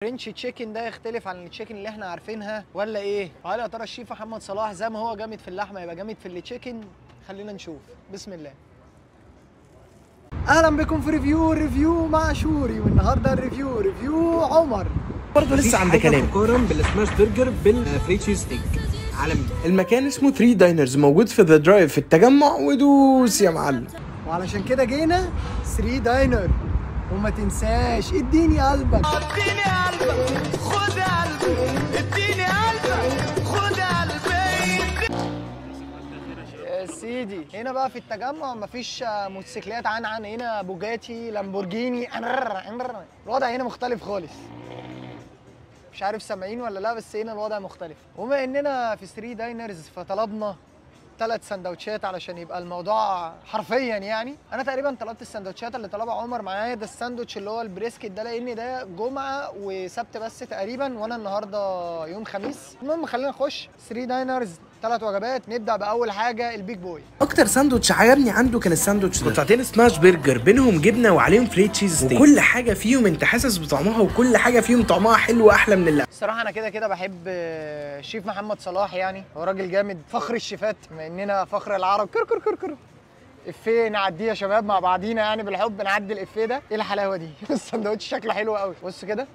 French chicken ده يختلف عن ال chicken اللي احنا عارفينها ولا ايه؟ وهل يا ترى الشيف محمد صلاح زي ما هو جامد في اللحمة يبقى جامد في ال chicken؟ خلينا نشوف. بسم الله. اهلا بكم في review مع شوري، والنهارده ال review review عمر. برضه لسه عند كلام مقارن بال smash burger بال Philly cheese steak عالمي. المكان اسمه 3 Diners، موجود في The Drive في التجمع، ودوس يا معلم. وعلشان كده جينا 3 Diner. وما تنساش اديني قلبك، اديني قلبك، خد قلبي، اديني قلبك، خد قلبي يا سيدي. هنا بقى في التجمع مفيش موتوسيكلات عن هنا بوجاتي لامبورجيني، الوضع هنا مختلف خالص. مش عارف سامعين ولا لا، بس هنا الوضع مختلف. وبما اننا في 3 Diners فطلبنا 3 سندوتشات علشان يبقى الموضوع حرفيا يعني. انا تقريبا طلبت السندوتشات اللي طلبها عمر معايا، ده الساندوتش اللي هو ال brisket ده، لان ده جمعه وسبت بس تقريبا، وانا النهارده يوم خميس. المهم خلينا نخش 3 Diners، 3 وجبات. نبدا باول حاجة ال Big Boy. اكتر ساندوتش عجبني عنده كان الساندوتش ده، قطعتين smash burger بينهم جبنه وعليهم Philly cheese steak، وكل حاجة فيهم انت حاسس بطعمها، وكل حاجة فيهم طعمها حلو احلى من اللي. الصراحة انا كده كده بحب الشيف محمد صلاح، يعني هو راجل جامد، فخر الشيفات، بما اننا فخر العرب. كر كر كر كر افيه نعديه يا شباب مع بعضينا، يعني بالحب نعدي الافيه ده. ايه الحلاوة دي؟ الساندوتش شكله حلو قوي. بص كده،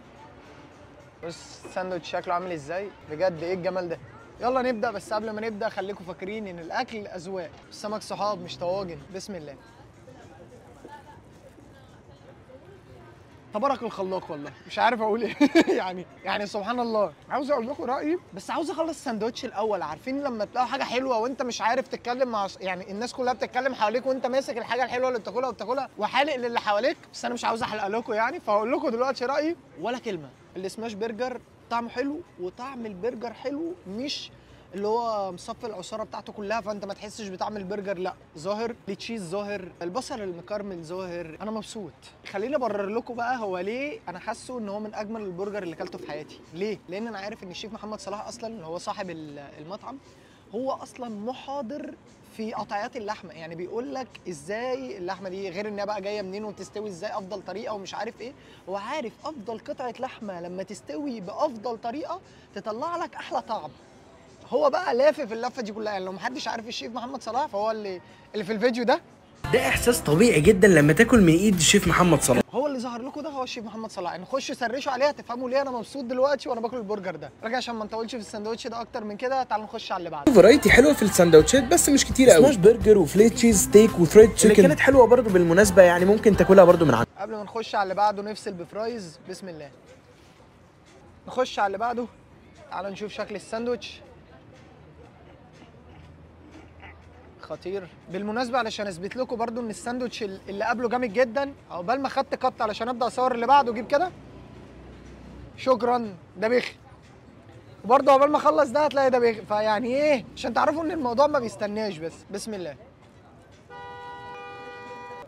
بص الساندوتش شكله عامل ازاي، بجد ايه الجمال ده. يلا نبدا، بس قبل ما نبدا خليكم فاكرين ان الاكل اذواق، السمك صحاب مش طواجن. بسم الله. تبارك الخلاق، والله مش عارف اقول ايه. يعني سبحان الله. عاوز اقول لكم رايي، بس عاوز اخلص الساندوتش الاول. عارفين لما تلاقوا حاجة حلوة وانت مش عارف تتكلم مع، يعني الناس كلها بتتكلم حواليك وانت ماسك الحاجة الحلوة اللي بتاكلها وبتاكلها وحالق للي حواليك، بس انا مش عاوز احلق لكم يعني، فهقول لكم دلوقتي رايي ولا كلمة. ال smash burger طعمه حلو، وطعم البرجر حلو، مش اللي هو مصفي العصاره بتاعته كلها فانت ما تحسش بطعم البرجر، لا ظاهر ال cheese، ظاهر البصل المكرمل، ظاهر. انا مبسوط. خليني ابرر لكم بقى هو ليه انا حاسه ان هو من اجمل البرجر اللي اكلته في حياتي. ليه؟ لان انا عارف ان الشيف محمد صلاح اصلا اللي هو صاحب المطعم هو اصلا محاضر في قطعيات اللحمة، يعني بيقول لك ازاي اللحمة دي غير انها بقى جاية منين وتستوي ازاي افضل طريقه ومش عارف ايه، هو عارف افضل قطعه لحمه لما تستوي بافضل طريقه تطلع لك احلى طعم. هو بقى لافف اللفة دي كلها، يعني لو محدش عارف الشيف محمد صلاح فهو اللي في الفيديو ده. ده احساس طبيعي جدا لما تاكل من ايد الشيف محمد صلاح. هو اللي ظهر لكم ده هو الشيف محمد صلاح. يعني خشوا سرشوا عليها تفهموا ليه انا مبسوط دلوقتي وانا باكل البرجر ده. راجع عشان ما نطولش في الساندوتش ده اكتر من كده، تعالوا نخش على اللي بعده. variety حلوة في الساندوتشات بس مش كتير قوي. smash burger و Philly cheese steak و fried chicken اللي كانت حلوة برده بالمناسبة، يعني ممكن تاكلها برده من عندك. قبل ما نخش على اللي بعده نفصل ب fries. بسم الله. نخش على اللي بعده. تعالوا نشوف شكل الساندوتش. خطير بالمناسبة. علشان اثبت لكم برضو ان الساندوتش اللي قبله جامد جدا، عقبال ما خدت cut علشان ابدا اصور اللي بعده. جيب كده، شكرا، ده بيخ. وبرضو عقبال ما اخلص ده هتلاقي ده بيخ، فيعني ايه عشان تعرفوا ان الموضوع ما بيستناش. بس بسم الله.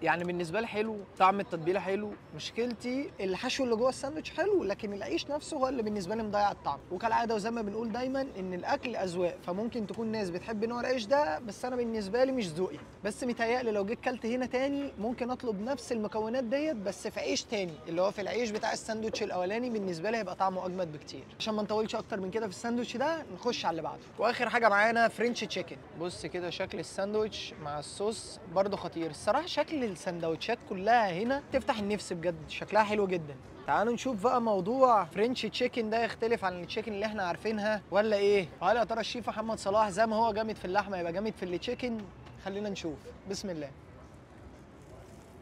يعني بالنسبة لي حلو، طعم التتبيله حلو، مشكلتي الحشو اللي جوه الساندوتش حلو، لكن العيش نفسه هو اللي بالنسبة لي مضيع الطعم. وكالعادة وزي ما بنقول دايما ان الاكل اذواق، فممكن تكون ناس بتحب نوع العيش ده، بس انا بالنسبة لي مش ذوقي. بس متهيألي لو جيت كلت هنا تاني ممكن اطلب نفس المكونات ديت بس في عيش تاني، اللي هو في العيش بتاع الساندوتش الاولاني، بالنسبة لي هيبقى طعمه اجمد بكتير. عشان ما نطولش اكتر من كده في الساندوتش ده نخش على اللي بعده. واخر حاجة معانا French chicken. بص كده شكل الساندوتش مع الصوص برده خطير الصراحة. شكل السندوتشات كلها هنا تفتح النفس بجد، شكلها حلو جدا. تعالوا نشوف بقى موضوع French chicken ده يختلف عن ال chicken اللي احنا عارفينها ولا ايه؟ وهل يا ترى الشيف محمد صلاح زي ما هو جامد في اللحمة يبقى جامد في ال chicken؟ خلينا نشوف. بسم الله.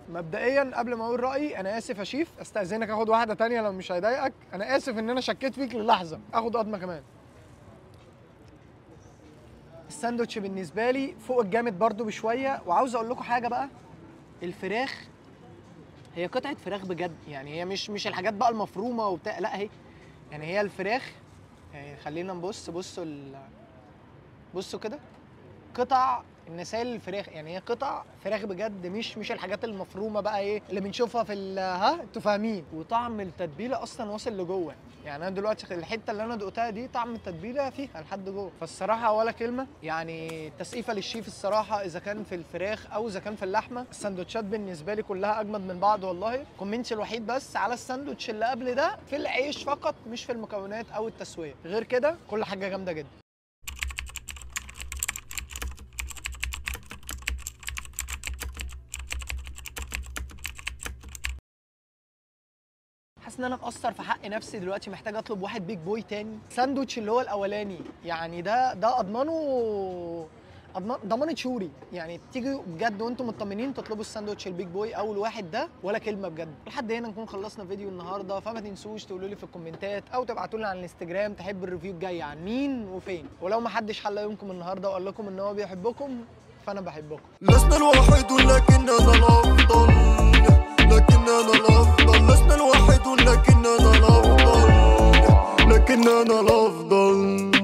مبدئيا قبل ما اقول رايي، انا اسف يا شيف، استاذنك اخد واحدة تانية لو مش هيضايقك. انا اسف ان انا شكيت فيك للحظة. اخد قطمه كمان. الساندوتش بالنسبة لي فوق الجامد برده بشوية. وعاوز اقول لكم حاجة بقى، الفراخ هي قطعه فراخ بجد، يعني هي مش الحاجات بقى المفرومه وبتاع، لا هي يعني هي الفراخ. يعني خلينا نبص، بصوا بصوا كده، قطع النسائل الفراخ، يعني هي قطع فراخ بجد، مش الحاجات المفرومه بقى ايه اللي بنشوفها في ها انتوا فاهمين. وطعم التتبيله اصلا واصل لجوه، يعني انا دلوقتي الحتة اللي انا دقتها دي طعم التتبيله فيها لحد جوه. فالصراحه ولا كلمة، يعني تسقيفه للشيف الصراحة، اذا كان في الفراخ او اذا كان في اللحمة. السندوتشات بالنسبة لي كلها اجمد من بعض والله. comment الوحيد بس على الساندوتش اللي قبل ده في العيش فقط، مش في المكونات او التسوية، غير كده كل حاجة جامدة جدا. حاسس ان انا مقصر في حق نفسي دلوقتي، محتاج اطلب واحد Big Boy تاني. ساندوتش اللي هو الاولاني يعني ده اضمنه ضمانة شوري، يعني تيجوا بجد وانتم مطمنين تطلبوا الساندوتش ال Big Boy اول واحد ده، ولا كلمة بجد. لحد هنا نكون خلصنا فيديو النهارده، فما تنسوش تقولوا لي في الكومنتات او تبعتوا لنا على الانستجرام تحبوا ال review الجاي عن مين وفين. ولو ما حدش حل يومكم النهارده وقال لكم ان هو بيحبكم، فانا بحبكم. لسنا الوحيد لكننا الافضل، لكننا الافضل، لسنا الوحيد لكننا الافضل، لكننا الافضل.